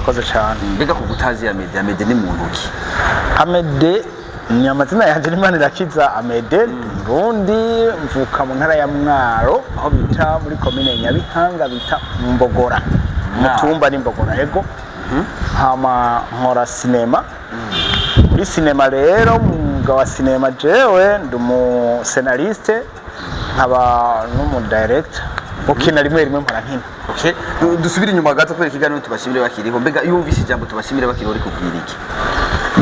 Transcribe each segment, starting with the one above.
Murakoze cyane. Mbega ku gutazi Amede, Amede ni muntu ki? Amede ni amazina yanjye, n'Imana irakiza Amede. Murundi, mvuka mu ntara ya Mwaro, aho bita muri komine Nyabihanga, bita Mbogora, mutumba ni Mbogora. Ego, hama nkora sinema. Muri sinema rero, umwuga wa sinema, jewe ndi umu scénariste, nkaba n'umu director, ukina rimwe rimwe mpora nkina. Okay. Dusubire inyuma gato kubera ikiganiro Tubashimire Bakiriho. Mbega iyo wumvise ijambo Tubashimire Bakiriho, uri kubwira iki?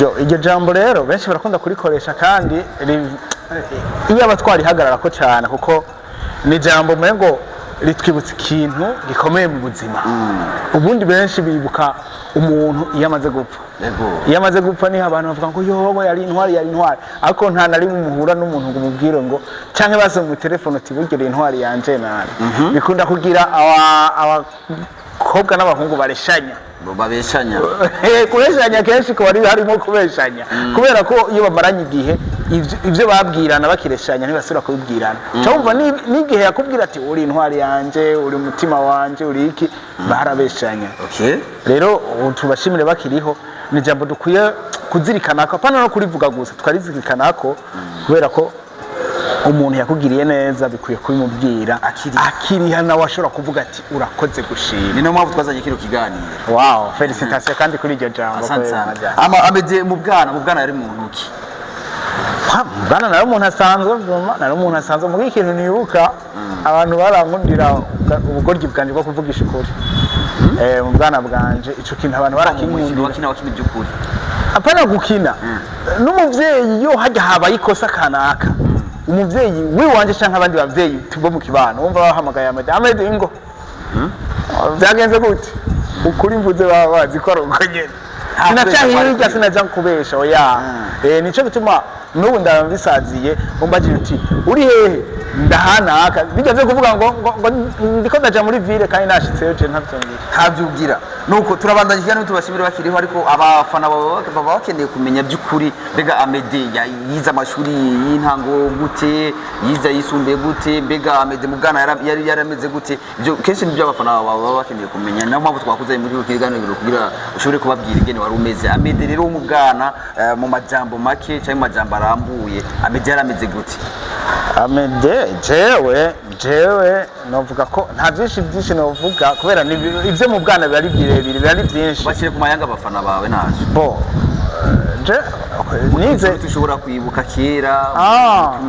Yo, iryo jambo rero benshi barakunda kurikoresha, kandi iyo aba twarihagarara ko cyane, kuko ni ijambo umengo ritwibutsa ikintu gikomeye mu buzima. Ubundi benshi bibuka umuntu iyo amaze gupfa. Iyo amaze gupfa niho abantu bavuga ngo yobo yari intwari, yari intwari, ariko nta na rimwe umuhura n'umuntu ngo umubwire ngo, canke base mu telefone uti bugere intwari yanje nabi. Bikunda kugira abakobwa n'abahungu bareshanya. Bo babeshanya. Kubeshanya kenshi kuba ari harimo kubeshanya, kubera ko iyo bamaranye igihe, ivyo babwirana bakireshanya ntibasubira kubibwirana. Cyumva n'igihe yakubwira ati uri intwari yanje, uri umutima wanje, uri iki, barabeshanya. Rero ubu Tubashimire Bakiriho ni ijambo dukwiye kuzirikana ko, apana no kurivuga gusa, tukarizirikana ko, kubera ko umuntu yakugiriye neza bikwiye kubimubwira Akiriho. Akiriha, nawe ashobora kuvuga ati urakoze gushima. Ni nayo mpamvu twazanye kino kiganiro. Wow, félicitations kandi kuri iryo jambo. Asante kweli, sana. majyana. Ama Amede mu bwana yari muntu ki? Bwana, nari umuntu asanzwe vuma, nari umuntu asanzwe. Muri ikintu nibuka, abantu barankundira ubugoryi bwanje bwo kuvugisha ukuri. Mu bwana bwanje ico kintu abantu Umukino barakinkundira. Wakina by'ukuri? Apana gukina. N'umuvyeyi, iyo hajya habaye ikosa kanaka, umuvyeyi wiwanje canke abandi bavyeyi tubo mu kibano, wumva bahamagaye Amede: "Amede, ingo byagenze gute?" Ukuri mvuze baba bazi ko ari uko nyene. Nta Sinaca kubesha kwari hirya, kurimo. sinaja kubesha, oya. Nico gituma n'ubu ndabisaziye, umbajije uti uri hehe, ndahanaka. Bijya vyo kuvuga ngo ndiko ndaja muri ville kandi nashitseyo, je ntavyo ngira. Ntabyubwira. Nuko turabandanya ikiganiro Tubashimire Bakiriho, ariko abafana baba bakeneye kumenya by'ukuri, mbega Amede yize amashuri y'intango gute, yize ayisumbuye gute, mbega Amede mu bwana yari yarameze gute? Ibyo kenshi nibyo abafana baba bakeneye kumenya. Niyo mpamvu twakuze muri kino kiganiro kugira ushobore kubabwira ingene wari umeze. Amede rero wo mu bwana, mu majambo make cyangwa mu majambo arambuye, Amede yarameze gute? Amede, jewe novuga ko nta byinshi byinshi novuga, kubera ibyo mu bwana biba ari birebire, biba ari byinshi. Bashyire ku mayanga abafana bawe ntacyo. Bo, je nize Ushobora kwibuka kera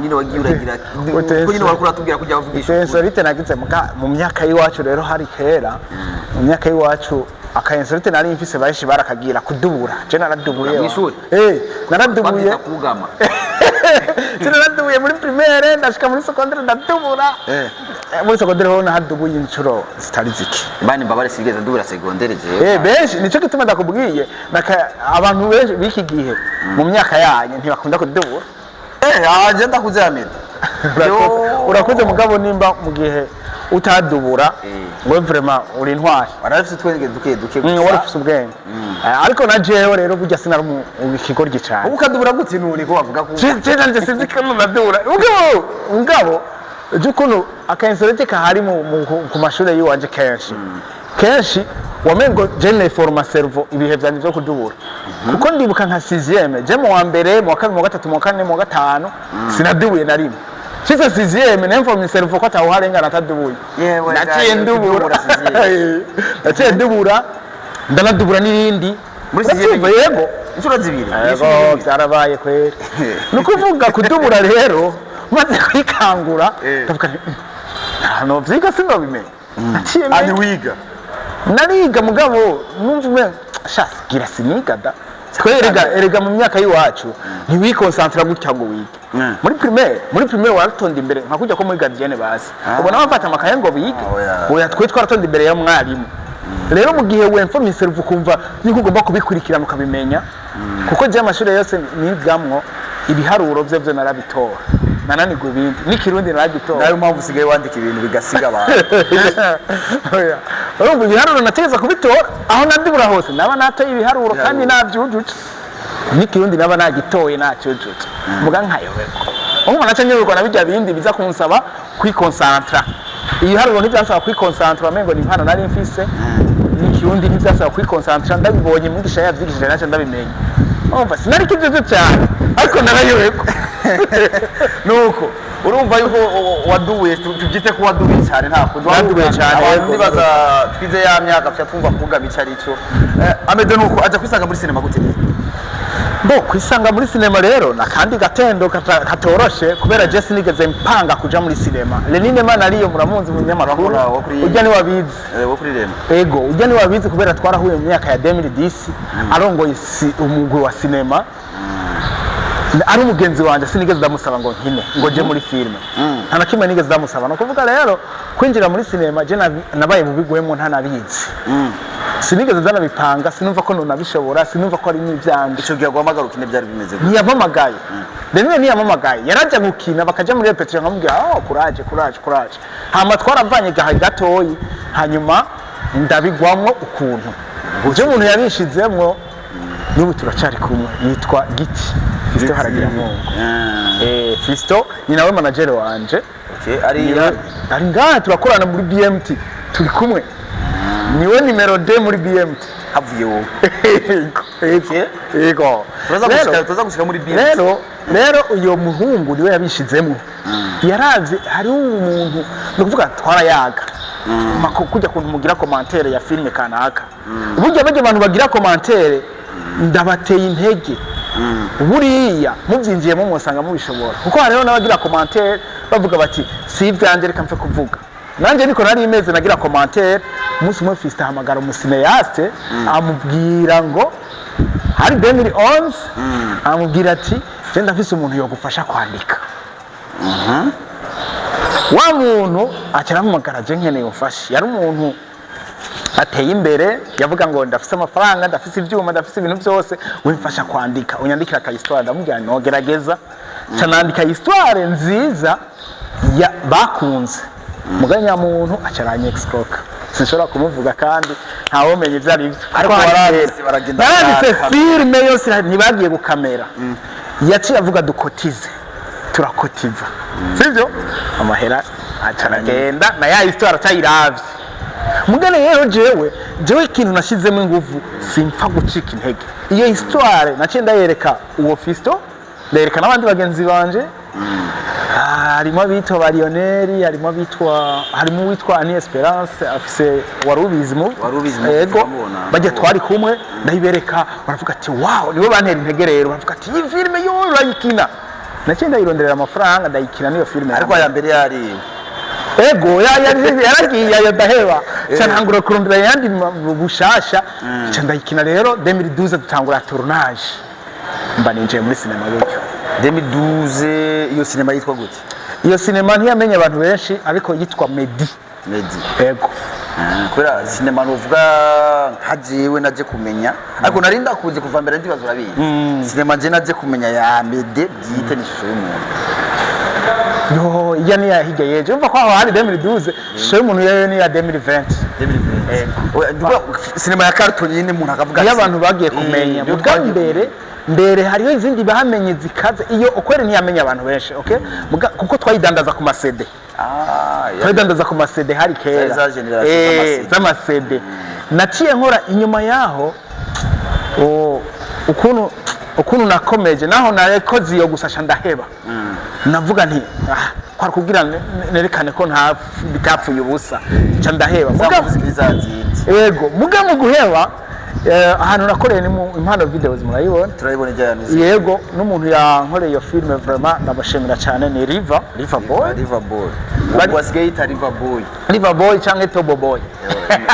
nyine wagiye uragira ko nyine wariko uratubwira kujya wavugisha ukuri. Insolite nagize mu myaka y'iwacu rero, hari kera mu myaka y'iwacu, aka insolite nari mfise benshi barakagira, kudubura. Je naradubuye. Mw'ishuri? Eh, naradubuye. Babyita kugama. Je naradubuye muri primaire, ndashika muri secondaire ndadubura. Muri secondaire ho nahadubuye inshuro zitari zike. Bani mbabare, sigeze ndubura secondaire jewe. Benshi, nico gituma ndakubwiye abantu benshi b'iki gihe mu myaka yanyu ntibakunda kudubura. Eh, aje ndakuze Amede. Urakoze, urakoze. Mugabo nimba mu gihe utadubura, ngo vraiment uri intwari. Warafise utwenge duke duke. Wari ufise ubwenge. Ariko na jewe rero burya sinari ikigoryi cyane. Ubu ukadubura gute none ko bavuga ko Je nanje sinzi ko nadubura, mugabo je ukuntu aka insolite kahari ku mashure yiwanje, kenshi kenshi wamengo je ne forma cerveau ibihe vyanje vyo kudubura, kuko ndibuka nka 6e, je mu wa mbere, mu wa kabiri, mu wa gatatu, mu wa kane, mu wa gatanu sinadubuye na rimwe. Shize 6e, nemforma cerveau ko atawuharengana atadubuye. Yewe, naciye dai, ndubura. kudubura sixième. Naciye ndubura, ndanadubura n'irindi. Muri sixième? Uravyumva? Yego. Inshuro zibiri? Yego, byarabaye kweri. Ni ukuvuga kudubura rero, maze kwikangura, ndavuga nti: "Nta novyiga, sinobimenya." Naciye Ani menya. wiga? Nariga, mugabo numva umenga sha gira siniga da. Twe erega mu myaka y'iwacu ntiwikonsantra gutya ngo wige. Muri primaire waratonda imbere nka kujya ko muri gardienne basi ubona bafata amakaye ngo bige. Oya. Oya, twe twaratonda imbere ya mwarimu. Rero mu gihe wemfomye cerveau, ukumva yuko ugomba kubikurikirana ukabimenya, kuko je amashuri yose nigamwo, ibiharuro byo narabitora, nananirwa ibindi, n'ikirundi naragitora. Nayo mpamvu usigaye wandika ibintu bigasiga abantu. Oya. Urumva, ibiharuro nategeza kubitora. Aho nadibura hose naba natoye ibiharuro kandi nabyujuje, n'ikirundi naba nagitoye nacyujuje, muga nkayoberwa. Urumva naca nyoberwa na bijya bindi biza kunsaba kwikonsantra. Ibiharuro ntibyansaba kwikonsantra, wamengo ni impano nari mfise. N'ikirundi. Ikirundi ntivyasaba kwiconcentra, ndabibonye mwigisha yavyigishije naco ndabimenya. Umva, sinari kijuju cyane, ariko narayoberwa. Nuko urumva yuko wadubuye, tubyite ko wadubuye cyane, nta kundi. Wadubuye cyane, abantu yego. Ndibaza twize ya myaka tuca twumva kuvuga bica arico. Amede, nuko aja kwisanga muri sinema gute? Bo kwisanga muri sinema rero nakandi gatendo katoroshe, kubera je sinigeze mpanga kuja muri sinema. Lenine Manariyo muramuzi, munyamakuru. Urakora wo kuri- Ujya ni wabizi. Wo kuri Rema. Ego, ujya ni wabizi, kubera twarahuye mu myaka ya 2010 arongoye umugwi wa sinema, ari umugenzi wanje. Sinigeze ndamusaba ngo nkine, ngo je muri filime, nta na kimwe nigeze ndamusaba. Ni ukuvuga rero kwinjira muri sinema je nabaye mubigwemo ntanabizi, sinigeze ndanabipanga, sinumva ko nonabishobora, sinumva ko ari n'ivyanje. Ico gihe guhamagara ukine byari bimeze gute? Ntiyamamagaye Lenine, ntiyamamagaye. Yarajya gukina, bakaja muri répétition, nkamubwira: "Oh, courage, courage, courage." Hama twaravanye gahaye gatoyi, hanyuma ndabigwamwo ukuntu ivyo umuntu yabishizemwo, n'ubu turacari kumwe. Yitwa Giti Fiston Haragiramungu. Fiston ni nawe manager wanje. Okay, ari Ari ngaha, turakorana muri BMT, turi kumwe, niwe numéro 2 muri BMT. Havuye wowe? Yego, yego, yego. Turaza gushika muri BMT. Rero uyo muhungu niwe yabishizemo. Yaravye hariho umuntu, ni ukuvuga twarayaga. Kujya kuntu mugira commentaire ya filime kanaka, burya bajya abantu bagira commentaire ndabateye intege. Buriya mubyinjiyemo musanga mubishobora, kuko hariho n'abagira commentaire bavuga bati: "Si ibyanjye, reka mpfe kuvuga." Nanjye niko nari imeze, nagira commentaire. Umunsi umwe Fiston ahamagara umucinéaste, amubwira ngo hari 2011, amubwira ati: "Je ndafise umuntu yogufasha kwandika." Wa muntu aca arampamagara: "Je nkeneye umfashe." Yari umuntu ateye imbere, yavuga ngo: "Ndafise amafaranga, ndafise ivyuma, ndafise ibintu byose, wimfasha kwandika, unyandikira aka histoire." Ndamubwira: "Nogerageza." Ca nandika histoire nziza ya bakunze, mugabo nyamuntu aca aranyexcroka, sinshobora kumuvuga kandi ntawomenya ivyo ari byo. Ariko waranditse, baragenda Naranditse. baraka. Filime yose ntibagiye gukamera, yaciye avuga: "Dukotize." Turakotiza, sivyo? Amahera aca aragenda na ya histoire atayiravye. Mugane rero jewe ikintu nashizemo inguvu, simpfa gucika intege. Iyo histoire naciye ndayereka uwo Fisto, ndayereka n'abandi bagenzi banje. Harimo abitwa ba Lionel, harimo abitwa, harimo uwitwa Annie Esperance, afise wari ubizi mu Wari ubizi mu yego. turamubona. Bajya twari kumwe, ndayibereka, baravuga ati: "Wow." Nibo bantera intege rero, baravuga ati: "Iyi filime yo urayikina." Naciye ndayironderera amafaranga, ndayikina niyo filime. Ariko aya mbere yari Ego, yaragiye ayo, ndaheba, ca ntangura kurondera ayandi bushasha, ca ndayikina rero. 2012 dutangura tournage, mba ninjiye muri sinema gutyo. 2012. Iyo sinema yitwa gute? Iyo sinema ntiyamenye abantu benshi, ariko yitwa Medi. Medi? Ego. Kubera sinema nuvuga nka jewe naje kumenya, ariko nari ndakuzi kuva mbere, ndibaza urabizi. Sinema je naje kumenya ya Mede bwite ni Ishusho y'Umuntu. Yo iya ni ya hirya yeje, umva ko aho hari 2012, Ishusho y'Umuntu yayo ni ya 2020. Oya, ndivuga sinema ya cartoon nyine, umuntu akavuga Iyo ati, abantu bagiye kumenya niyo muga twagiye. Mbere hariho izindi bamenye zikaze. Iyo ukwere ntiyamenye abantu benshi, okay? Muga kuko twayidandaza ku ma CD. Ah, ya. Twayidandaza ku ma CD, hari kera. Zari za generation z'ama CD. Z'ama CD. Naciye nkora inyuma yaho, ukuntu nakomeje naho nakoze iyo gusa, sha ndaheba. Navuga nti: "Ah, kwari kugira nerekane ko nta bitapfuye ubusa." Nca ndaheba. Za zikiri za zindi. Yego, muga mu guheba, ahantu nakoreye ni mu Impano Videos, murayibona. Turayibona ijya ya Yego, n'umuntu yankoreye iyo filime, vraiment ndamushimira cyane, ni Riva, Riva Boy. River Boy. Ubu basigaye yita River Boy. Riva Boy canke Tobo Boy.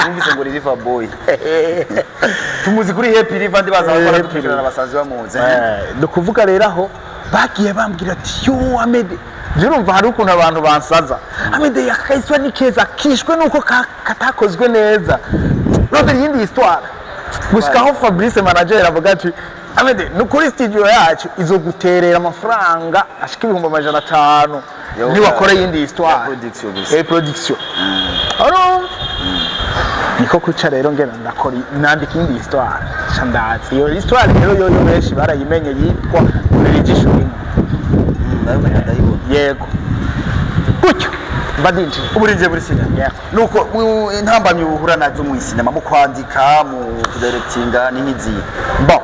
Numvise ngo ni River Boy, tumuzi kuri Happy River, ndibaza Happy abakora River. dukurikirana basanzwe bamuzi. Ni ukuvuga rero aho bagiye bambwira ati: "Yo Amede." Urumva hari ukuntu abantu bansaza: "Amede, akahiswa ni keza, kishwe nuko katakozwe neza, rondera iyindi histoire." Gushika aho Fabrice manager avuga ati: "Amede, ni kuri studio yacu izoguterera amafaranga ashika 500,000 Yo, niwakora iyindi histoire." Ya production gusa. Production. Urumva niko kuca rero ngena ndakora, nandika iyindi histoire, nca ndazi iyo histoire rero yoyo benshi barayimenye, yitwa Kurera Ijisho Rimwe. Ndayibona, ndayibona. Yego, gutyo. Mba ndinjiye. Ubu urinjiye muri sinema. Yeah. Nuko intambamyi uhura nazo mu sinema, mu kwandika, mu kudirectinga, ni nk'izihe? Bon,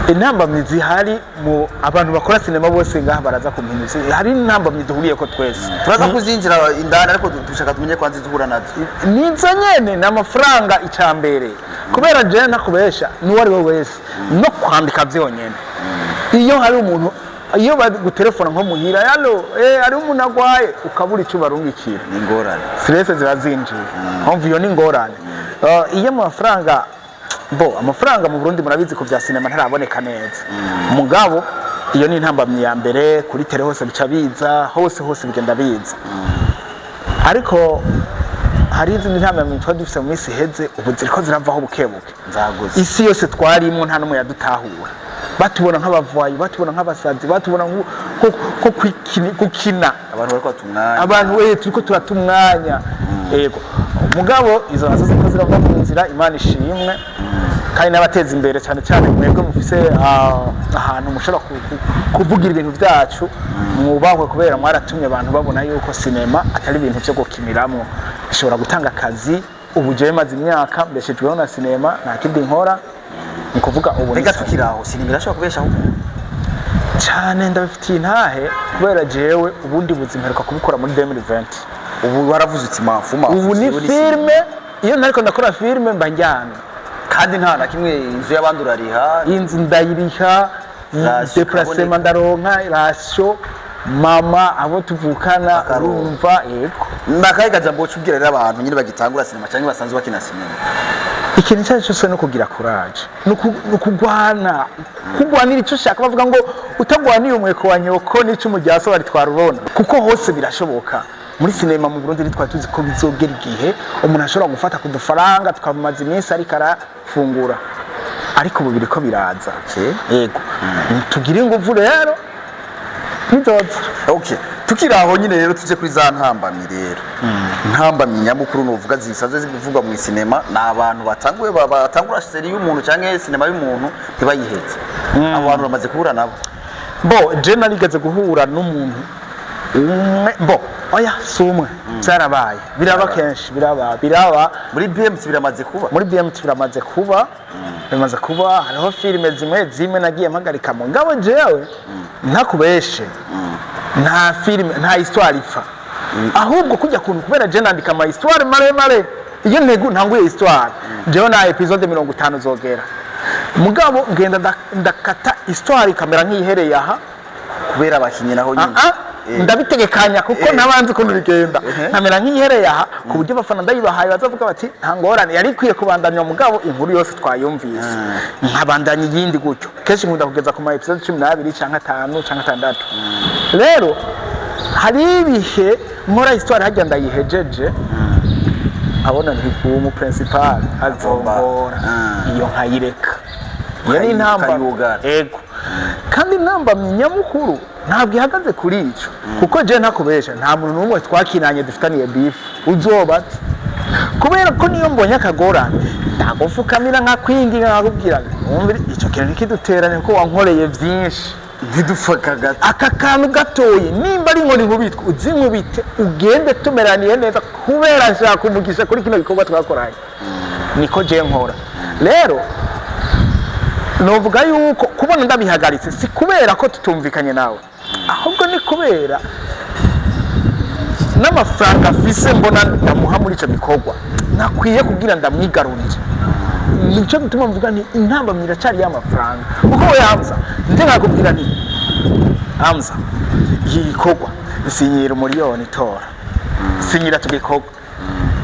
intambamyi zihari mu abantu bakora sinema bose ngaha baraza kumpinyuza, hari intambamyi duhuriye ko twese. Turaza kuzinjira indani, ariko dushaka tumenye kwanza izo uhura nazo. Nizo nyene, ni amafaranga icya mbere, kubera jewe ntakubesha, n'uwo ari we wese no kwandika byonyene, iyo hari umuntu, iyo bagutelefona nko muhira, "Allo, hari umuntu agwaye," ukabura icyo ubarungikira. Ni ingorane. Stress ziba zinjiye, mpamvu iyo ni ingorane. Iyo amafaranga, bo amafaranga mu Burundi murabizi ko bya sinema ntaraboneka neza, mugabo iyo ni intambamyi ya mbere. Kuri télé hose bica biza, hose hose bigenda biza. Ariko hari izindi ntambamyi twari dufise mu minsi iheze, ubu ziriko ziravaho bukebuke. Nzaguze. Isi yose twarimwo nta n'umwe yadutahura, batubona nk'abavayi, batubona nk'abasazi, batubona nko gukina. Abantu bariko bata umwanya. Abantu turiko turata umwanya, yego. Mugabo izo nazo ziriko zirava mu nzira, Imana ishimwe, kandi n'abateza imbere cyane cyane mwebwe mufise ahantu mushobora kuvugira ibintu byacu, mwubahwe, kubera mwaratumye abantu babona yuko sinema atari ibintu byo gukiniramwo, ishobora gutanga akazi. Ubu jewe maze imyaka mbeshejweho na sinema, nta kindi nkora, ni kuvuga ubu ni Reka sawa. Tukiri aho, sinema irashobora kubeshaho umuntu? Cyane, ndabifitiye intahe, kubera jewe ubundi buzima mperuka kubukora muri 2020. Ubu waravuze uti mafu mafu. Ubu ni jewe filme. Iyo ntariko ndakora filme mba njyana. Kandi nta na kimwe, inzu y'abandi urariha. Inzu ndayiriha. Ration. Déplacement ndaronka ration, mama, abo tuvukana. Akaronka. Urumva, yego. Nakahe kajambo woca ubwira rero abantu nyine bagitangura sinema cyangwa basanzwe bakina sinema? Ikintu icyo ari cyo cyose no kugira courage, ni ukugwana, kugwanira icyo ushaka. Bavuga ngo utagwaniye umweko wa nyoko n'icumu rya so baritwara urona, kuko hose birashoboka. Muri sinema mu Burundi ntitwari tuzi ko bizogera igihe umuntu ashobora gufata ku dufaranga tukamaza iminsi ariko arafungura, ariko ubu biriko biraza. Yego, tugire inguvu rero, bizoza. Okay, tukiri aho nyine rero, tuje kuri za ntambamyi rero. Ntambamyi nyamukuru nuvuga zisanzwe zivugwa mu sinema ni abantu batanguye batangura série y'umuntu cyangwa sinema y'umuntu ntibayiheze. Abo bantu bamaze guhura nabo? Bo je narigeze guhura n'umuntu umwe, bo oya, si umwe, byarabaye, biraba kenshi, biraba, biraba. Muri BMT biramaze kuba? Muri BMT biramaze kuba, bimaze kuba. Hariho filime zimwe zimwe nagiye mpagarika, mugabo jewe ntakubeshe, nta filime, nta histoire ipfa, ahubwo kujya kuntu, kubera je nandika ama histoire maremare. Iyo ntego ntanguye histoire, jewe na épisode 50 zogera, mugabo ngenda ndakata histoire ikamera nk'iyihereye aha. Kubera abakinyi naho nyine. Ah, ah, ndabitegekanya kuko nabanzi ukuntu bigenda, nkamera nk'iyihereye aha, ku buryo abafana ndayibahaye bazavuga bati nta ngorane, yari ikwiye kubandanya, mugabo inkuru yose twayumvise, nkabandanya iyindi gutyo. Kenshi nkunda kugeza ku ma episode 12 canke 5 canke 6. Rero hari ibihe nkora histoire hajya ndayihejeje, abona nti umu principal azongora, iyo nkayireka. Iyo ni intamba. Ukayugara. Ego, kandi intambamyi nyamukuru ntabwo ihagaze kuri ico, kuko je ntakubesha, nta muntu n'umwe twakinanye dufitaniye beef uzobatse, kubera ko niyo mbonye akagorane ndagufukamira, nkakwinginga, nkakubwira wumvire ico kintu ntikiduteranye, kuko wankoreye vyinshi. Ntidupfa gato. Aka kantu gatoyi, nimba ari inkoni nkubitwa, uzinkubite ugende tumeraniye neza, kubera nshaka umugisha kuri kino gikorwa twakoranye. Niko je nkora rero. Novuga yuko kubona ndabihagaritse si kubera ko tutumvikanye nawe, ahubwo ni kubera n'amafaranga afise mbona ndamuha muri icyo gikorwa nakwiye kugira ndamwigarurire. Nicyo gituma mvuga nti intambamyi iracyari y'amafaranga, kuko we Hamza nje nkakubwira nti Hamza, iki gikorwa sinyira 1 miliyoni, tora sinyira tugikorwa,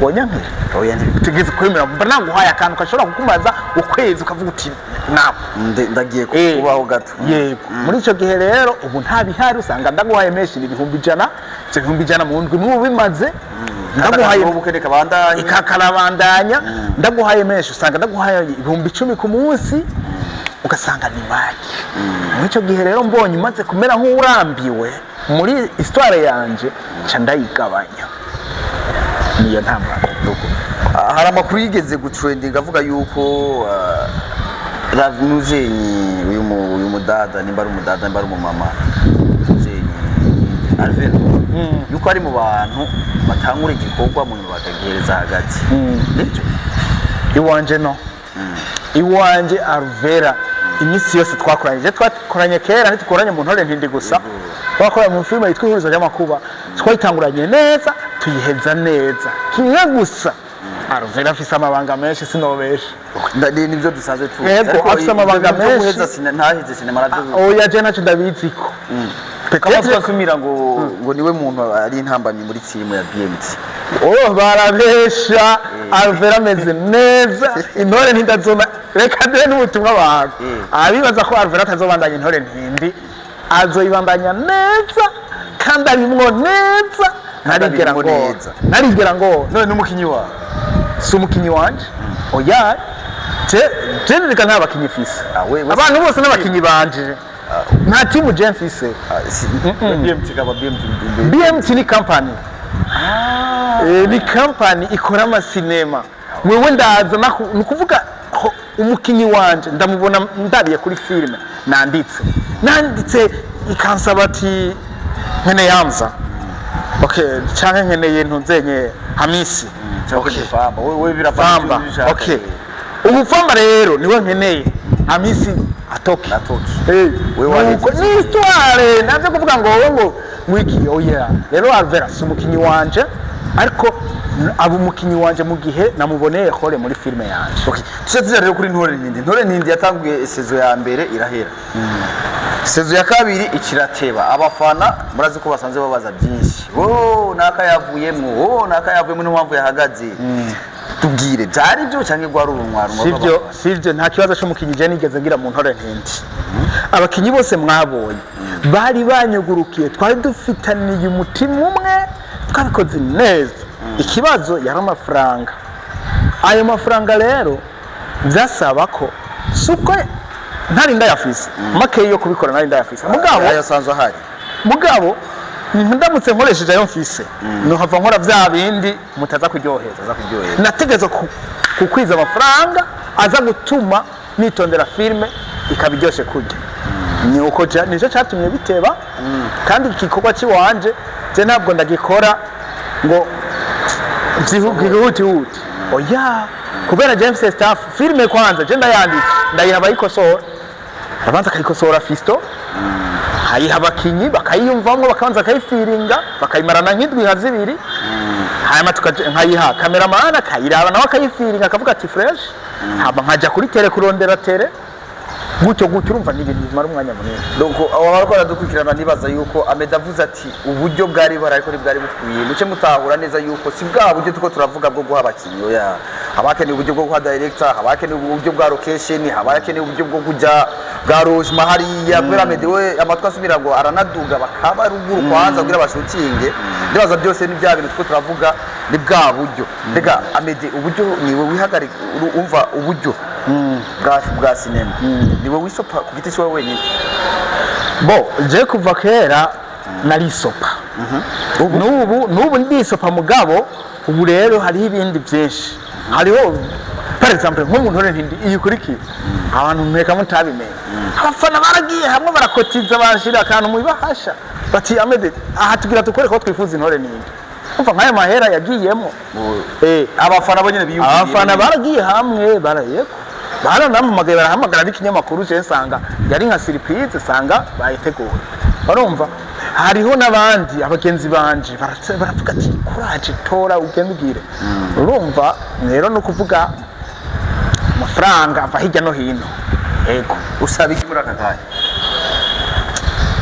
wonyankira? Oya. Tugeze kwemera, mba naguhaye akantu gashobora kukumaza ukwezi, ukavuga uti nawe Ndagiye kubaho gato. Yego, muri icyo gihe rero ubu nta bihari, usanga ndaguhaye menshi, ni 100,000. Ibyo 100,000 mu ndwi imwe ubimaze. Ndaguhaye ndaguhaye kabandanye. Ikakarabandanya. Ndaguhaye menshi, usanga ndaguhaye 10,000 ku munsi, ugasanga ni make. Muri icyo gihe rero mbonye umaze kumera nk'urambiwe muri histoire yanje, nca ndayigabanya. Niyo ntambara. Hari amakuru yigeze gutrendinga avuga yuko Ravinuzenyi, uyu mudada, nimba ari umudada, nimba ari umumama, Muzenyi. Alvera yuko ari mu bantu batangura igikorwa mu nyuma bakagihereza hagati, nibyo? Iwanje no iwanje Alvera iminsi yose twakoranye, je twakoranye kera, ntitukoranye mu Ntore Ntindi gusa, twakoranye mu filime yitwa Ihurizo ry'Amakuba. Twayitanguranye neza, tuyiheza neza. Kimwe gusa, Alvera afise amabanga menshi, sinobesha. Nibyo dusanzwe tuzi. Yego, Ariko afise amabanga ibyo menshi. Guheza ntaheze sinema nabyo? Oya, je ntacyo ndabiziko. Kama twasumira ngo niwe muntu ari intambamyi muri timu ya BMT. Oh, barabesha. Alvera ameze neza. Intore ntindazoma, reka duhe n'ubutumwa abantu abibaza ko Alvera atazobandanya Intore Ntindi. Azoyibandanya neza kandi arimwo neza. Narigera abirimwo ngo neza. Narigera ngo None n'umukinyi wawe? Si umukinyi wanje, oya. Je reka, nta bakinyi mfise. Ah, we Abantu bose n'abakinyi banje, nta timu je mfise. Ah, BMT kaba BMT. BMT ni company. Ni company ikora amasinema. Wewe ndaza ni ukuvuga ko umukinyi wanje ndamubona ndabiye kuri filime nanditse ikansaba ati nkeneye Hamza, okay, canke nkeneye ntunzenye Hamisi. Okay. Famba wewe birafana. Famba, okay. Ubu Famba rero niwe nkeneye, Hamisi atoke. Atoke. Wewe Wewe nuko ni histoire navyo kuvuga ngo wowe ngo wiki. Oya, rero Alvera si umukinyi wanje, ariko aba umukinyi wanje mu gihe namuboneye rôle muri filime yanje. Okay. Tuce tuja rero kuri Ntore Ntindi. Ntore Ntindi yatanguye saison ya mbere irahera. Saison ya kabiri ikirateba. Abafana murazi ko basanze babaza byinshi. Oh, naka yavuyemo. Oh, naka yavuyemo, niyo mpamvu yahagaze. Tubwire, byari byo cyangwa rwari urunwa? Sivyo, nta kibazo c'umukinyi je nigeze ngira mu Ntore Ntindi. Abakinyi bose mwabonye bari banyugurukiye, twari dufitaniye umutima umwe, twabikoze neza. Ikibazo yari amafaranga. Ayo mafaranga rero byasaba ko suko ntari ndayafise makeyi yo kubikora, nari ndayafise mugabo Ayo asanzwe ahari. Mugabo ndamutse nkoresheje ayo mfise, nohava nkora bya bindi mutaza kuryohera. Aza kuryohera. Nategerezwa kukwiza amafaranga aza gutuma nitondera filime ikaba iryoshe kurya. Ni uko nicyo cyatumye biteba. Kandi igikorwa cy'iwanje je ntabwo ndagikora ngo byihutihuti, oya, kubera je mfise staff. Filime kwanza je ndayanditse, ndayiha abayikosora, arabanza akayikosora Fisto, hayiha abakinyi bakayiyumvamwo, bakabanza bakayifiringa, bakayimarana nk'indwi nka zibiri, hanyuma nkayiha cameraman akayiraba nawe akayifiringa, akavuga ati fresh, hama nkaja kuri terrain kurondera terrain, gutyo gutyo. Urumva ni ibintu bimara umwanya munini. Donc abo bariko baradukurikirana nibaza yuko Amede avuze ati uburyo bwari buhari ariko ntibwari bukwiye, muce mutahura neza yuko si bwa buryo tuko turavuga bwo guha abakinyi. Oya, haba hakenewe uburyo bwo guha director, haba hakenewe uburyo bwa location, haba hakenewe uburyo bwo kuja bwa logement hariya, kubera Amede we amatwi asubira ngo aranaduga bakaba ruguru kwanza kugira bashutinge. Ndibaza byose ni bya bintu tuko turavuga, ni bwa buryo. Rega Amede, uburyo niwe wihagarika, umva, uburyo bwa sinema niwe wisopa ku giti cyawe wenyine? Bo je kuva kera narisopa, n'ubu ndisopa, mugabo ubu rero hariho ibindi byinshi. Hariho par exemple nko mu Ntore Ntindi iyi ikurikiye, abantu mweka mutabimenye, abafana baragiye hamwe barakotiza, bashira akantu mu ibahasha, bati Amede aha tugira tukore ko twifuza Intore Ntindi. Umva nk'aya mahera yagiyemo. Abafana bo nyine biyumviriye? Abafana baragiye hamwe, barayeko, baranamamagaye, barahamagara n'ikinyamakuru. Je nsanga yari nka surprise, nsanga bayiteguye. Barumva hariho n'abandi abagenzi banje baravuga ati kuraje, tora ugende ugire. Urumva rero no kuvuga amafaranga ava hirya no hino, yego. Usaba iki muri aka kanya?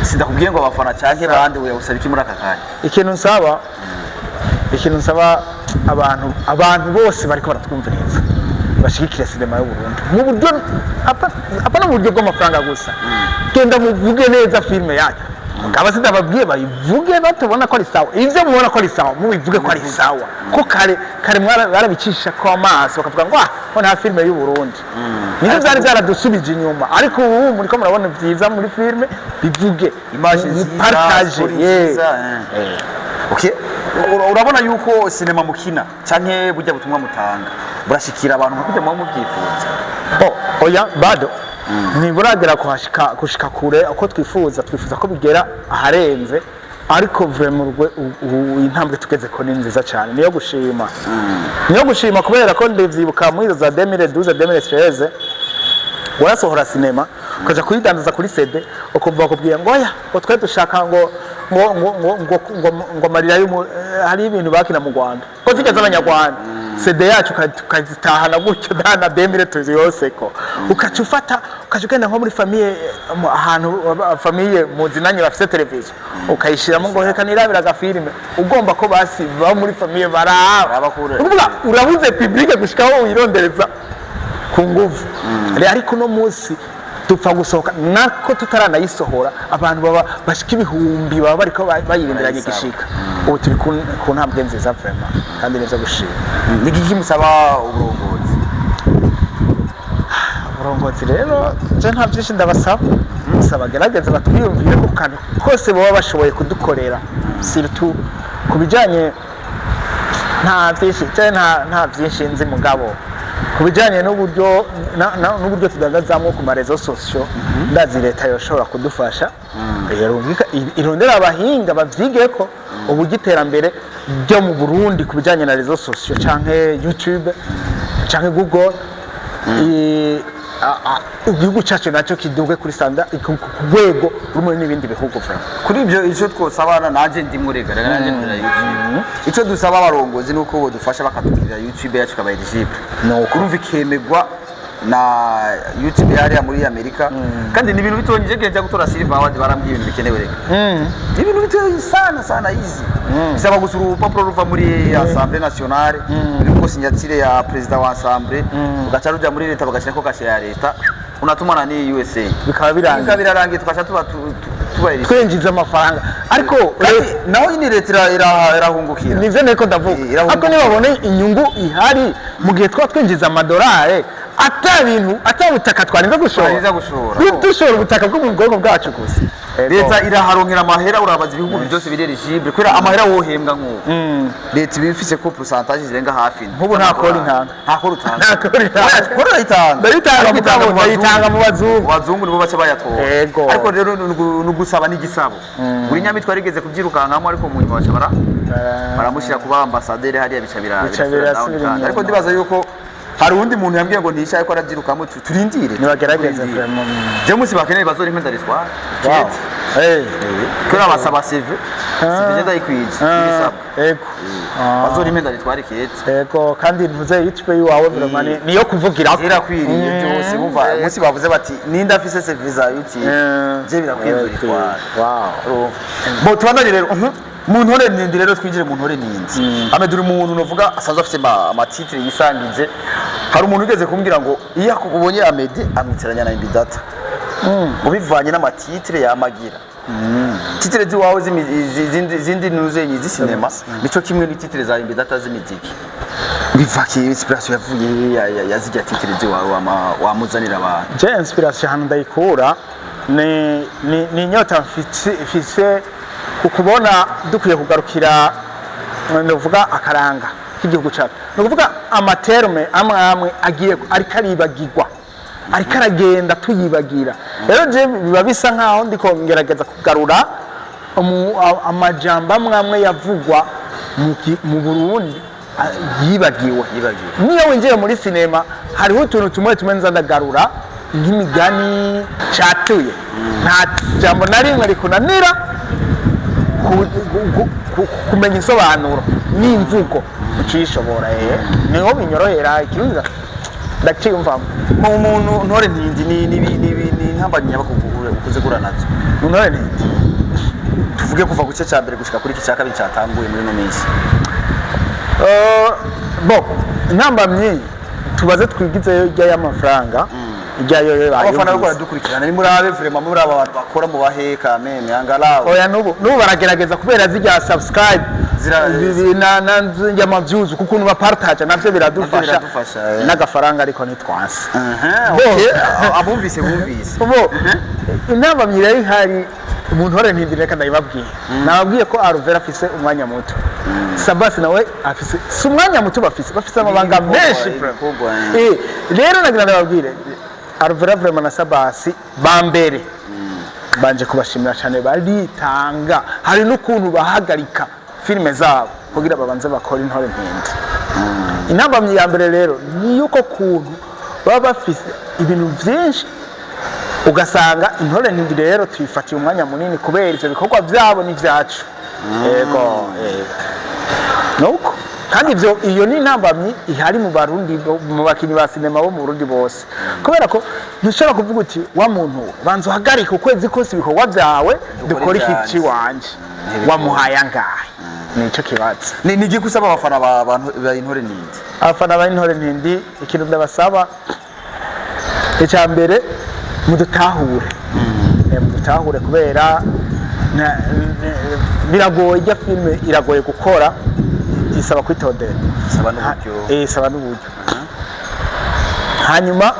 Sindakubwiye ngo abafana cyangwa bande, oya, usaba iki muri aka kanya? Ikintu nsaba abantu bose bariko baratwumviriza, bashigikire sinema y'u Burundi mu buryo apa no mu buryo bw'amafaranga gusa. Genda muvuge neza filime yacu. Mugabo sindababwiye bayivuge batabona ko ari sawa. Ivyo mubona ko ari sawa, mubivuge ko ari sawa, ko kare kare barabicisha ko amaso, bakavuga ngo ah, ko nta filime y'u Burundi. Nivyo byari byaradusubije inyuma, ariko ubu muriko murabona vyiza muri filime, bivuge. Image nziza, partage. Story nziza. Okay. Urabona yuko sinema mukina canke burya butumwa mutanga burashikira abantu nka kurya muba mubyifuza? Oh, oya, bado ntiburagera kuhashika, gushika kure uko twifuza. Twifuza ko bigera aharenze. Ariko vraiment intambwe tugeze ko ni nziza cyane, niyo gushima, niyo gushima, kubera ko ndivyibuka muri izo za 2012, 2013, warasohora sinema ukaja kuyidandaza kuri CD, ukumva bakubwiye ngo oya, ngo twe dushaka ngo amarira y'umu hari ibintu bakina mu Rwanda, ko zijya z'abanyarwanda. CD yacu ukazitahana gutyo dana demire tuzi yose, ko ukaca ufata, ukaca ugenda nko muri famille, ahantu famille muzinanye bafise televiziyo, ukayishiramo ngo reka nirabira agafilime, ugomba ko basi ba muri famille baraba. Baraba kure. Ukuvuga urabuze public gushikaho wirondereza ku nguvu. Rero ariko uno munsi dupfa gusohoka nako tutaranayisohora, abantu baba bashika ibihumbi baba bariko bayirindiranye Barayisaba. igishika. Ubu turi ku ntambwe nziza vraiment, kandi nivyo gushima. Ni iki musaba uburongozi? Uburongozi rero, je nta byinshi ndabasaba, gusa bagerageze batwiyumvire ku kantu kose baba bashoboye kudukorera, surtout ku bijanye, nta byinshi je nta byinshi nzi, mugabo ku bijanye n'uburyo n'uburyo tudandazamwo ku ma réseaux sociaux, ndazi leta yoshobora kudufasha. Irondera abahinga bavyigeko uburyo iterambere ryo mu Burundi ku bijanye na réseaux sociaux canke YouTube canke Google, igihugu cyacu nacyo kiduge kuri standard, ku rwego rumwe n'ibindi bihugu vraiment. Kuri ibyo, icyo twosaba, nanjye ndimo, rega rega nanjye nkorera YouTube, icyo dusaba abarongozi ni uko bodufasha bakatugirira YouTube yacu ikaba eligible. Nuko. Urumva ikemegwa na YouTube hariya muri Amerika, kandi ni ibintu bitonye. Je njya gutora Silver Award, barambwiye ibintu bikenewe. Reka, ni ibintu bitoye sana sana, easy. Bisaba gusa urupapuro ruva muri Assemblée Nationale ruriko signature ya président wa Assemblée, ugaca ruja muri leta, bagashyirako kashe ya leta, unatumana ni USA. Bikaba birangiye. Bikaba birarangiye, tugaca tuba tuba eligible. Twinjiza amafaranga, ariko Kandi naho nyine leta irahungukira. Nivyo niko ndavuga. Irahunguka. Ariko nibabone inyungu ihari mu gihe twaba twinjiza amadolari, ata bintu, ata butaka twarinze gushora. Twarinze gushora. Dushora ubutaka bwo mu bwonko bwacu gusa. Leta iraharonkera amahera. Urabaza ibihugu byose biri eligible, kubera amahera wohembwa nk'ubu, leta iba ifise ko pourcentage zirenga hafi. Nk'ubu nta kori ntanga. Nta kori utanga. Nta kori ntanga. Oya, kori urayitanga. Ndayitanga, Ariko mugabo itanga mu bazungu. ndayitanga mu bazungu. Mu bazungu nibo baca bayatora. Ego. Ariko rero ni ugusaba n'igisabo. Buri nyamitwe yarigeze kubyirukankamo, ariko mu nyuma baca baramushyira kuba ambasaderi hariya, bica Bica birasubira down birasubira kandi. inyuma. Ariko ndibaza yuko hari uwundi muntu yambwiye ngo ntisha, ariko arabyirukamo. Turindire. Nibagerageze Turindire. vraiment. Je munsi bakeneye bazora impenda ritwara. Wow. Hey. Kubera basaba CV, CV ngenda yikwije ibisabwa. Ego. Bazora impenda ritwara ikete. Ego, kandi ntuze YouTube yiwawe vraiment niyo kuvugirako. Irakwiriye byose. Bumva umunsi bavuze bati ninde afise CV za YouTube, je birakwiye, nzoritwara. Wow. Bo tubandanye rero. Mu ntore nindi rero, twinjire mu ntore nindi. Ameduri, umuntu novuga asanzwe afite ama titre yisangije. Hari umuntu ugeze kumbwira ngo iyo akubonye Amede amwitiranya na Imbidata, ngo bivanye n'ama titre yamagira. Titre ziwawe zindi nuzenyi z'isinema nico kimwe ni titre za Imbidata z'imiziki. Biva ki inspiration yavuye ya zirya titre ziwawe wamuzanira abantu? Je inspiration ahantu ndayikura ni inyota mfise ku kubona dukwiye kugarukira, ndavuga akaranga k'igihugu cyacu, ni ukuvuga ama termes amwe amwe agiye ariko aribagirwa, ariko aragenda tuyibagira. Rero je biba bisa nkaho ndiko ngerageza kugarura amajambo amwe amwe yavugwa mu Burundi yibagiwe. Yibagiwe. Niyo winjiye muri sinema, hariho utuntu tumwe tumwe nza ndagarura nk'imigani catuye. Nta jambo na rimwe rikunanira kumenya insobanuro n'imvugo ucishobora. Niho binyorohera, ikirundi ndakiyumvamo. Mu muntu ntore ntindi ni intambamyi nyabakugu ukuze gura nazo? Ntore ntindi? Tuvuge kuva ku gice cya mbere gushika kuri iki cya kabiri cyatanguye muri ino minsi. Bo intambamyi tubaze twigizeyo ijya y'amafaranga, ijya yo Abafana bariko bayumvise. baradukurikirana, ni murabe vraiment, muri aba bantu bakora mu baheka meme angalau. Oya, n'ubu baragerageza kubera zijya subscribe na y'ama views, kuko ukuntu bapartage navyo biradufasha. Biradufasha, eh. N'agafaranga ariko ntitwanse. Okay, abumvise bumvise. Bo intambamyi rero ihari mu ntore ntindi, reka ndayibabwiye. Nababwiye ko Alvera afise umwanya muto, Sabasi nawe afise, si umwanya muto bafise, amabanga Ibikorwa, menshi. ibikorwa, Rero nagira ndababwire Alvera vraiment na Sabasi ba mbere. Mbanje kubashimira cyane, baritanga. Hari n'ukuntu bahagarika filime zabo kugira babanze bakore Intore Ntindi. Intambamyi ya mbere rero ni yuko kuntu baba bafise ibintu byinshi, ugasanga Intore Ntindi rero tuyifatiye umwanya munini kubera ivyo bikorwa byabo n'ivyacu. Yego, nuko kandi ivyo, iyo ni intambamyi ihari mu Barundi, mu bakinyi ba sinema bo mu Burundi bose, kubera ko ntushobora kuvuga uti: "Wa muntu we, banza uhagarike ukwezi kose ibikorwa byawe, dukore iki ivyanje." Ciwanje wamuhaye angahe? Nico kibazo. Ni igiki usaba abafana ba bantu ba Intore Ntindi? Abafana ba Intore Ntindi, ikintu ndabasaba icya mbere, mudutahure. Mudutahure kubera biragoye. Ijya filime iragoye gukora, isaba kwitondera. Isaba n'uburyo. Isaba n'uburyo. Hanyuma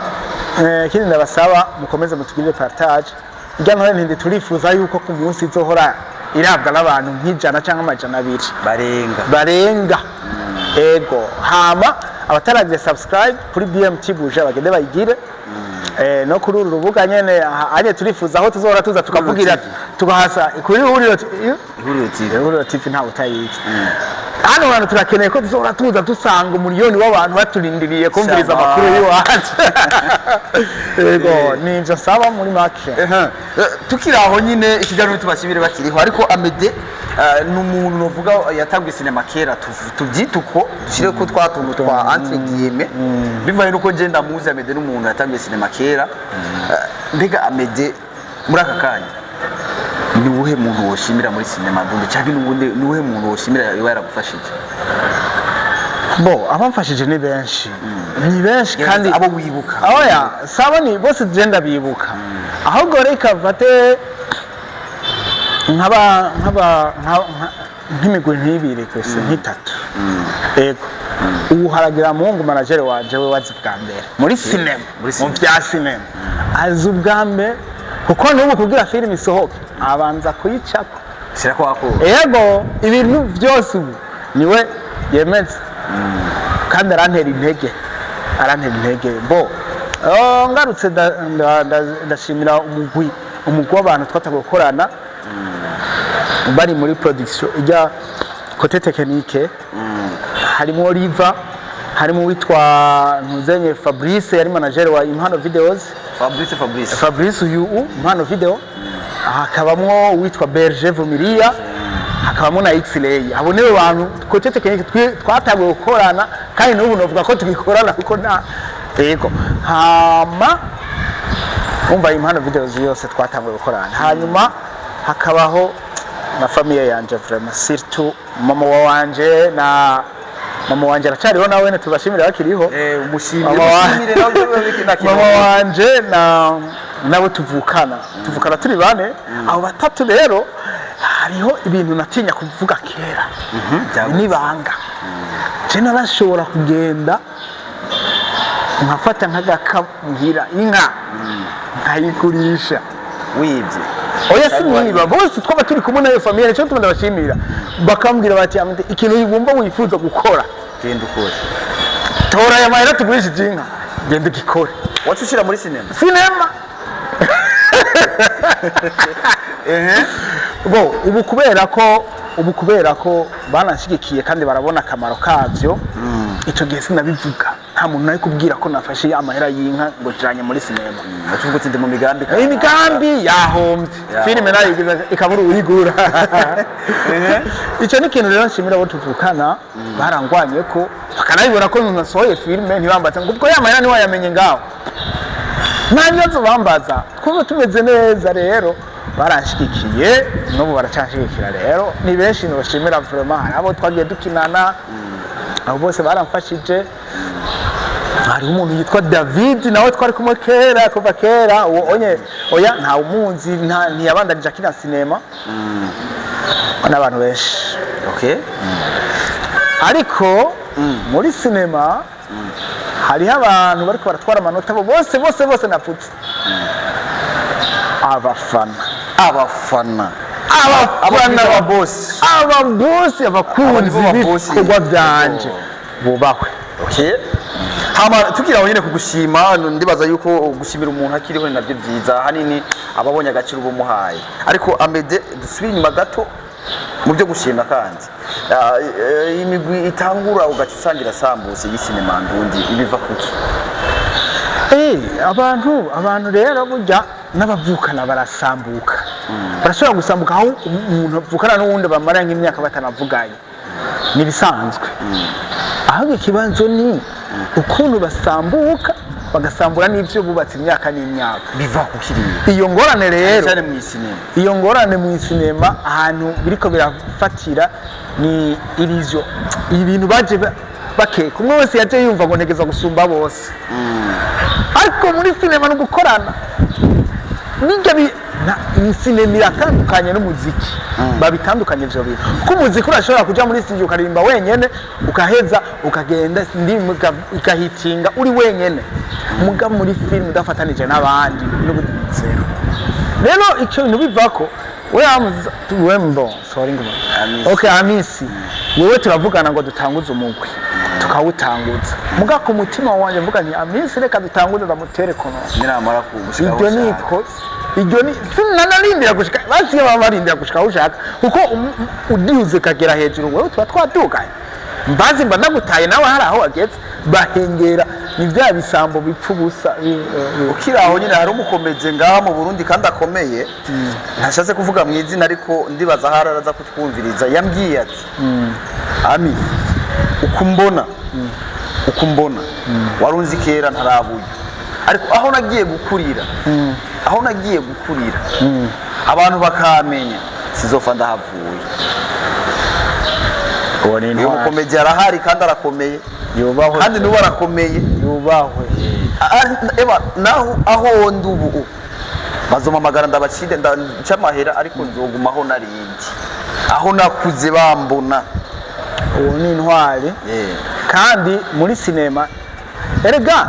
ikindi ndabasaba, mukomeze mutugirire partage. Ijya Ntore Ntindi turifuza yuko ku munsi izohora irabwa n'abantu nk'ijana cyangwa 200. Barenga. Barenga, ego. Hama abataragira subscribe kuri BMT Buja bagende bayigire. No kuri uru rubuga nyene anye turifuza aho tuzohora tuza tukavugira TV. Tugahasa kuri Ihuriro Ihuriro TV. Ihuriro TV, ntawe utayizi. Hano hantu turakeneye ko tuzohora tuza dusanga umuriyoni w'abantu baturindiriye kumviriza Shama. amakuru y'iwacu. Ego, nivyo nsaba muri make. Ehe. Tukiri aho nyine, ikiganiro tubashimire bakiriho, ariko Amede ni umuntu novuga yatanguye sinema kera, tubyite uko, dushyire ko twa tuntu twa entre guillemets, bivanye nuko nje ndamuzi. Amede ni umuntu yatanguye sinema kera. Mbega Amede, muri aka kanya ni uwuhe muntu woshimira muri sinema ndundi, cyangwa ni uwuhe muntu woshimira yoba yaragufashije? Bo, abamfashije ni benshi, ni benshi kandi. Abo wibuka. Oya, saba ni bose je ndabibuka, ahubwo reka mfate nk'aba nk'imigwi nk'ibiri gusa, nk'itatu. Ego, ubu haragira muhungu manager wanje, we wazi bwa mbere muri sinema. Muri Mu sinema. bya sinema azi ubwa mbere, kuko n'ubu kugira filime isohoke abanza kuyicako. Shyira ko wako. Ego, ibintu byose ubu niwe yemeza kandi arantera intege, arantera intege. Bo, ngarutse ndashimira umugwi w'abantu twataguye gukorana bari muri production ijya côté technique. Harimo Riva, harimo uwitwa Ntuzenye Fabrice, yari manager wa Impano Videos. Fabrice, Fabrice. Fabrice uyu Impano Video. Hakabamwo uwitwa Berger Vumilia, hakabamo na X-Ray. Abo nibo bantu côté technique twatanguye gukorana, kandi n'ubu novuga ko tugikorana kuko nta. Yego, hama umva, Impano Videos yose twatanguye gukorana. Hanyuma hakabaho na famille yanje, vraiment, surtout mama wanje, na mama wanje aracariho nawe, tubashimira bakiriho. Umushimire. Mama Umushimire nawe. Mama wanje na nabo tuvukana, tuvukana turi bane. Abo batatu rero, hariho ibintu natinya kuvuga kera n'ibanga. Je narashobora kugenda nkafata nk'agaka muhira, inka nkayigurisha. Wibye? Oya, siniba. Bose twaba turi kumwe nayo famille, nicyo tuma ndabashimira. Bakambwira bati: "Amede, ikintu wumva wifuza gukora, genda ukore." Tora aya mahera tugurishije inka, genda ugikore." Wacu ushyira muri sinema. Sinema. Bo, ubu kubera ko bananshigikiye kandi barabona akamaro kavyo, icyo gihe sinabivuga. Nta muntu nari kubwira ko nafashe amahera y'inka ngo janye muri sinema. Wacu uvuga uti: "Ndi mu migambi." Imigambi yahombye. Yahombye. Filime nayo ikabura uyigura. Icyo ni ikintu rero nshimira abo tuvukana, barangwanye ko bakanabibona ko nasohoye filime, ntibambaze ngo ubwo ya mahera ntiwayamenye ngaho. Nta bibazo bambaza, twumva tumeze neza. Rero baranshigikiye, n'ubu baracanshigikira. Rero ni benshi nibashimira vraiment. Hari abo twagiye dukinana, abo bose baramfashije. Hariho umuntu yitwa David, nawe twari kumwe kera, kuva kera. Uwo onye oya, nta umuzi, ntiyabandanije akina sinema n'abantu benshi. Ariko muri sinema hariho abantu bariko baratwara amanota. Abo bose bose bose napfutse, abafana. Abafana. Abafana. Ababosi. Ababosi, abakunzi Abo nibo babosi. b'ibikorwa byanje bubahwe. Hama tugira aho nyine kugushima, ndibaza yuko gushimira umuntu akiriho ni nabyo byiza, hanini ababonye agaciro bumuhaye. Ariko Amede, dusubire inyuma gato mu byo gushima kandi. Imigwi itangura ugaca usanga irasambutse y'isinema ndundi, ibiva kuki? Abantu rero burya n'abavukana barasambuka, barashobora gusambuka aho umuntu avukana n'uwundi bamara nk'imyaka batanavuganye, ni ibisanzwe. Ahubwo ikibazo ni ukuntu basambuka, bagasambura n'ibyo bubatse imyaka n'imyaka. Biva kuki rero? Iyo ngorane rero, cyane mu isinema. Iyo ngorane mu isinema, ahantu biriko birafatira ni illusion, ibintu baje bakeka, umwe wese yaje yumva ngo ntegeza gusumba bose. Ariko muri sinema ni ugukorana. Nijya iyi sinema iratandukanye n'umuziki, babitandukanye ivyo bintu, kuko umuziki urashobora kuja muri studio ukaririmba wenyene, ukaheza ukagenda, indirimbo ikahitinga uri wenyene. Muga muri film udafatanije n'abandi n'ubundi zero. Rero icyo bintu bivako, we we mbo, sorry, ngoma. Amisi. Okay, Amisi, wewe turavugana ngo dutanguze umugwi, tukawutanguza, muga ku mutima wanje mvuga nti: "Amisi, reka dutanguze, ndamutere kono." Niramara kugushika Iryo ni ikosa, iryo ni sinanarindira gushika basiye, baba barindira gushika aho ushaka, kuko uduze ukagera hejuru, wewe tuba twaduganye, mbazi mba ndagutaye, nawe hari aho wageze. Bahengera ni bya bisambo bipfa ubusa Ukiri aho nyine, hari umukomeze ngaha mu Burundi kandi akomeye, ntashatse kuvuga mu izina, ariko ndibaza ahari araza kutwumviriza. Yambwiye ati: "Ami, uko umbona uko umbona, warunzi kera ntarabuye, ariko aho nagiye gukurira, aho nagiye gukurira abantu bakamenya, sizofa ndahavuye." Uwo ni Uyu intwari. mukomezi arahari kandi arakomeye. Yubahwe. Kandi n'ubu arakomeye. Yubahwe. Eba naho aho ndi ubu bazomamagara ndabacide, ndaca amahera, ariko nzogumaho narindi aho nakuze bambona. Uwo ni intwari. Kandi muri sinema erega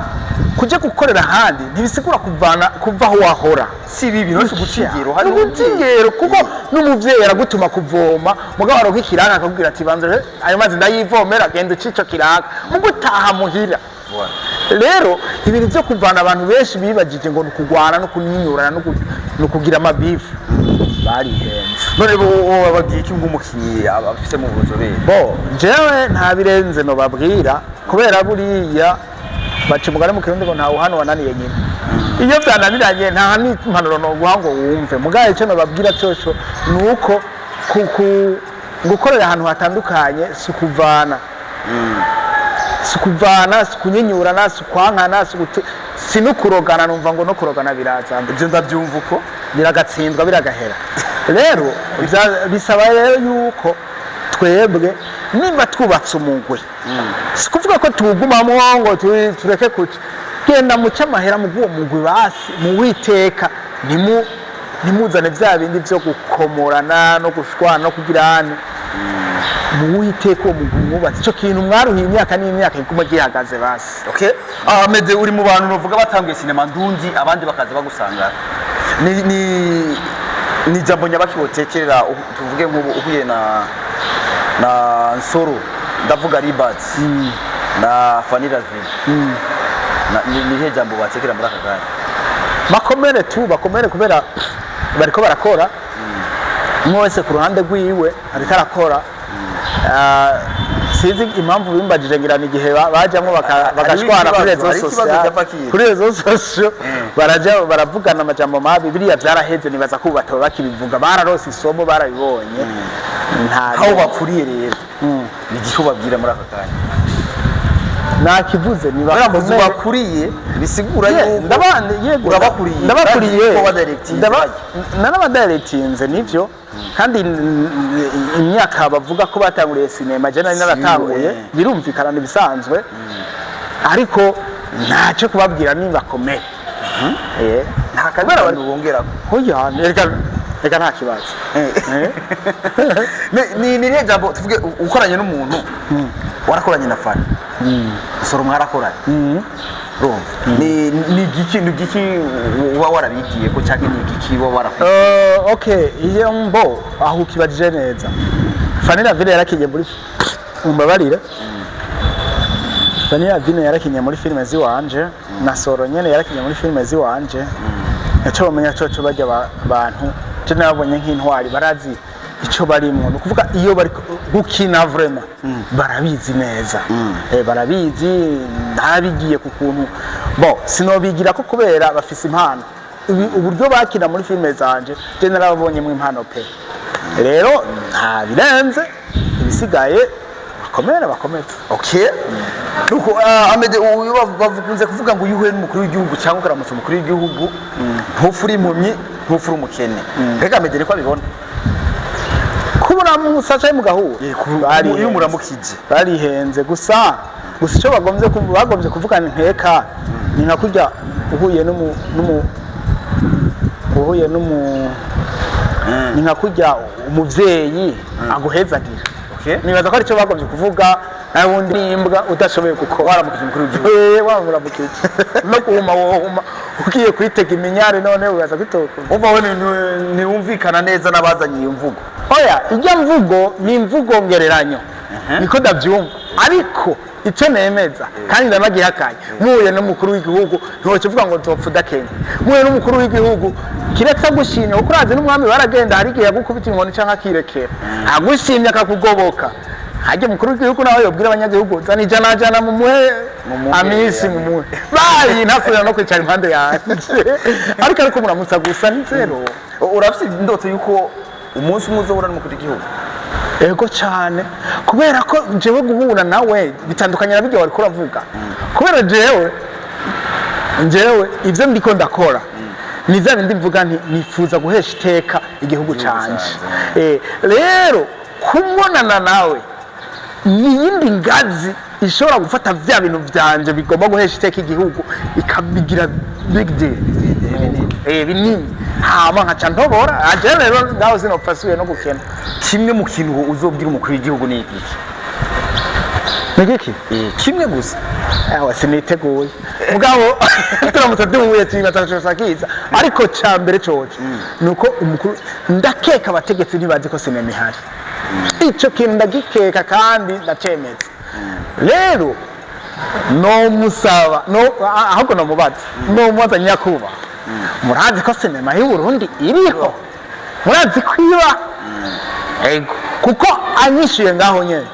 kuja gukorera ahandi ntibisigura kuvana kuva aho wahora. Si bibi no si guca ingero hari. Ni ingero, kuko n'umuvyeyi aragutuma kuvoma, mugabo aronka ikiraka akakubwira ati: "Banza rero, ayo mazi ndayivomera, genda uce ico kiraka." Mugo utaha muhira. Rero ibintu byo kuvana, abantu benshi bibagije ngo ni ukugwana no kunyinyurana no kugira amabifu, barihenze. None bo bababwiye iki nk'umukinyi abafise mu buzobere? Bo jewe nta birenze nobabwira, kubera buriya baca umugani mu Kirundi ngo ntawe uhana wananiye nyina. Iyo byananiranye nta n'impanuro noguha ngo wumve. Mugabo icyo nobabwira coco ni uko gukorera ahantu hatandukanye si ukuvana, si ukuvana, si ukunyinyurana, si ukwankana, si no kurogana. Numva ngo no kurogana birazana. Ibyo ndabyumva uko. Biragatsindwa, biragahera. Rero bisaba rero yuko twebwe nimba twubatse umugwi, si kuvuga ko tuwugumamwo ngo tureke kuca genda muce amahera mu bw'uwo mugwi, basi muwiteka, ntimuzane bya bindi byo gukomorana no gushwana no kugira muwiteka uwo mugwi mwubatse, ico kintu mwaruhiye imyaka n'imyaka kiguma gihagaze basi. Okay, Ahmed, uri mu bantu bavuga batanguye sinema ndundi, abandi bakaza bagusanga. Ni jambo nyabaki wotekerera, tuvuge nk'ubu uhuye na Nsoro, ndavuga Ribat na Fanny Ravine, ni he jambo batekera muri aka kanya? Bakomere tu, bakomere, kubera bariko barakora, umwe wese ku ruhande rwiwe ariko arakora. Sinzi impamvu bimbajije, ngira ni igihe bajamwo bagashwana kuri ikibazo, réseaux hariho ikibazo sociaux. cy'abakiye. Kuri réseaux sociaux baraja baravugana amajambo mabi. Biriya byaraheze, nibaza ko ubu bataba bakibivuga, bararose isomo, barabibonye, nta Aho bakuriye rero, ni igiki ubabwira muri aka kanya? Nakivuze, ni Buriya muzi bakomere. bakuriye bisigura yuko yego, urabakuriye. Ndabakuriye. Ko badirectinze. Narabadirectinze nivyo, kandi imyaka bavuga ko batanguriye sinema je nari naratanguye, birumvikana, nibisanzwe, ariko ntacyo kubabwira, nibakomere. Nta kandi bantu bongerako? Oya, reka, nta kibazo. Ni irihe jambo, tuvuge ukoranye n'umuntu, warakoranye na Fani Soro, mwarakoranye, urumva ni igiki uba warabigiye ko, cyangwa ni igiki uba warakoze? Okay, iyo mbo aho ukibajije neza, Fanny Lavine yarakinye muri, umbabarire. Fanny Lavine yarakinye muri filime ziwanje, na Soro nyene yarakinye muri filime ziwanje. Icyo bamenya coco, bajya abantu je nabonye nk'intwari, barazi ico barimwo. Ni ukuvuga iyo bari gukina, vraiment barabizi neza. Barabizi, ntabigiye ku kuntu bo sinobigira ko kubera bafise impano. Uburyo bakina muri filime zanje, je narababonyemo impano pe. Rero nta birenze, ibisigaye bakomere, bakomeze. Okay, nuko Amede, uyu bakunze kuvuga ngo iyo uhuye n'umukuru w'igihugu cyangwa ukaramutsa umukuru w'igihugu, ntupfa uri impumyi, ntupfa uri umukene. Mbega Amede niko abibona? Kubura musaca mugahura. Barihenze. Iyo umuramukije. Barihenze. Gusa icyo bagombye kuvuga ni nkeka ni nka kurya uhuye n'umu ni nka kurya umuvyeyi aguhezagira. Nibaza ko aricyo bagombye kuvuga, nawe wundi n'imbwa udashoboye gukora. Waramukije umukuru w'igihugu. Wamuramukije, no guhuma wohuma ugiye kwitega iminyare, none uraza kwitoka. Umva, we ntiwumvikana neza n'abazanye iyo mvugo. Oya, ijya mvugo ni imvugo ngereranyo, niko ndabyumva. Ariko icyo nemeza kandi ndanagihakanye, muhuye n'umukuru w'igihugu ntiwoca uvuga ngo nzopfa udakenya. Muhuye n'umukuru w'igihugu, kiretse agushimye, kuko urazi n'umwami baragenda, hari igihe yagukubita inkoni cyangwa akirekera, agushimye akakugoboka. Hajya umukuru w'igihugu nawe yobwira abanyagihugu: "Zana ijana jana mumuhe." Mumuhe, amisi mumuhe bayi, ntasubira no kwicara impande yanjye. Ariko muramutsa gusa ni zero. Urafite indoto y'uko umunsi umwe uzohura n'umukuru w'igihugu? Ego cyane, kubera ko jewe guhura nawe bitandukanye na bijya wariko uravuga, kubera jewe ivyo ndiko ndakora ni vya bindi mvuga nti nifuza guhesha iteka igihugu canje. Rero kubonana nawe ni iyindi ngazi ishobora gufata vya bintu vyanje bigomba guhesha iteka igihugu, ikabigira big deal, binini, hama nkaca ntobora. Aje rero ngaho sinopfa asubiye no gukena. Kimwe mu kintu uzobwira umukuru w'igihugu ni iki? Ni giki? Kimwe gusa. Awa, siniteguye, mugabo turamutse duhuye kibaza kiza. Ariko ca mbere coco nuko umukuru, ndakeka abategetsi ntibazi ko sinema ihari. Ico kintu ndagikeka kandi ndacemeza. Rero nomusaba no ahubwo nomubaza: "Nyakuba, murazi ko sinema y'u Burundi iriho? Murazi ko iba?" Ego, kuko anyishuye ngaho nyene,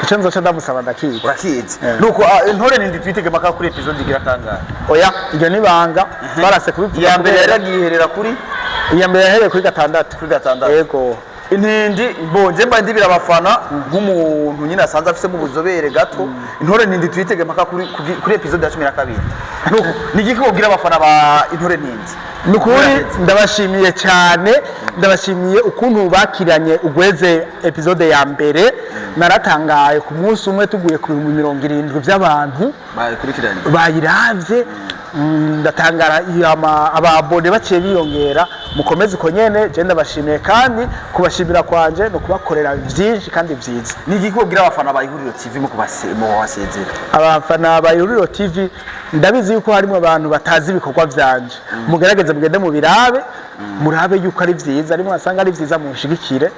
ico nzoca ndamusaba ndakizi. Urakizi. Eh. Nuko Intore Ntindi twitege maka kuri episode igira kangahe? Oya, iryo ni banga, barase kubivuga. Iya mbere kubera- yaragiye iherera kuri Iya mbere yahereye kuri gatandatu. Kuri gatandatu. Yego. Intindi bonje mba ndibira abafana nk'umuntu nyine asanzwe afisemo ubuzobere gato. Intore Ntindi twitege mpaka kuri episode ya 12. Nuko ni igiki wobwira abafana ba Intore Ntindi? Ni ukuri ndabashimiye cyane, ndabashimiye ukuntu bakiranye ugweze episode ya mbere. Naratangaye, ku munsi umwe tuguye ku 70,000 by'abantu bakurikiranye. Bayiravye. Ndatangara iyo ababone baciye biyongera. Mukomeze uko nyene. Je ndabashimiye, kandi kubashimira kwanje no kubakorera byinshi kandi byiza. Ni igiki wobwira abafana ba Ihuriro TV mu kubasezera? Abafana ba Ihuriro TV, ndabizi yuko harimo abantu batazi ibikorwa vyanje. Mugerageze mugende mubirabe, murabe yuko ari vyiza. Arimo asanga ari vyiza, munshigikire.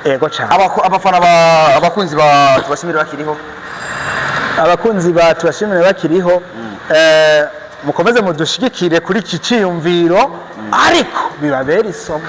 Ego cyane. Abafana ba abakunzi ba Tubashimire Bakiriho? Abakunzi ba Tubashimire Bakiriho, mukomeze mudushigikire kuri iki ciyumviro, ariko bibabere isomo.